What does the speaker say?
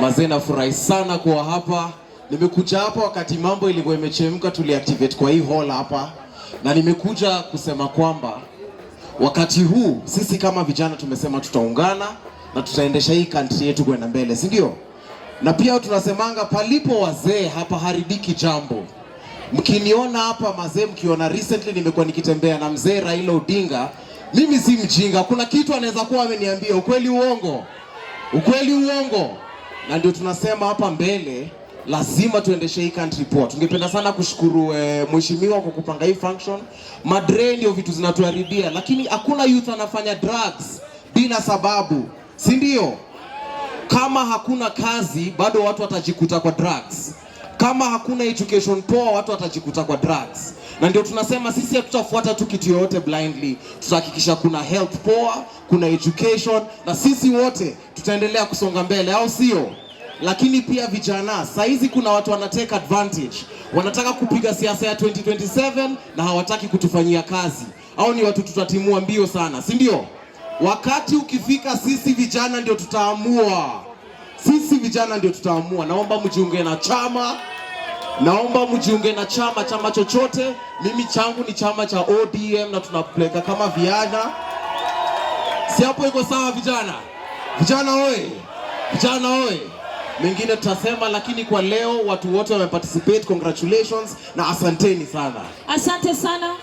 Mazee, nafurahi sana kuwa hapa. Nimekuja hapa wakati mambo ilikuwa imechemka, tuliactivate kwa hii hall hapa, na nimekuja kusema kwamba wakati huu sisi kama vijana tumesema tutaungana na tutaendesha hii country yetu kwenda mbele, si ndio? Na pia tunasemanga palipo wazee hapa haribiki jambo. Mkiniona hapa mazee, mkiona recently nimekuwa nikitembea na mzee Raila Odinga, mimi si mjinga. Kuna kitu anaweza kuwa ameniambia, ukweli uongo? Ukweli uongo? Na ndio tunasema hapa mbele lazima tuendeshe hii country poa. Tungependa sana kushukuru mheshimiwa kwa kupanga hii function. Madre ndio vitu zinatuharibia, lakini hakuna youth anafanya drugs bila sababu, si ndio? Kama hakuna kazi bado watu watajikuta kwa drugs. Kama hakuna education poa, watu watajikuta kwa drugs. Na ndio tunasema sisi hatutafuata tu kitu yoyote blindly. Tutahakikisha kuna health poa, kuna education, na sisi wote tutaendelea kusonga mbele, au sio? Lakini pia vijana, saizi kuna watu wana take advantage, wanataka kupiga siasa ya 2027 na hawataki kutufanyia kazi. Au ni watu tutatimua mbio sana, si ndio? Wakati ukifika, sisi vijana ndio tutaamua. Sisi vijana ndio tutaamua. Naomba mjiunge na chama, naomba mjiunge na chama, chama chochote. Mimi changu ni chama cha ODM na tunapeleka kama vijana. Si hapo iko sawa vijana? Vijana oye! Vijana oye! Mengine tutasema, lakini kwa leo watu wote wameparticipate, congratulations na asanteni sana. Asante sana.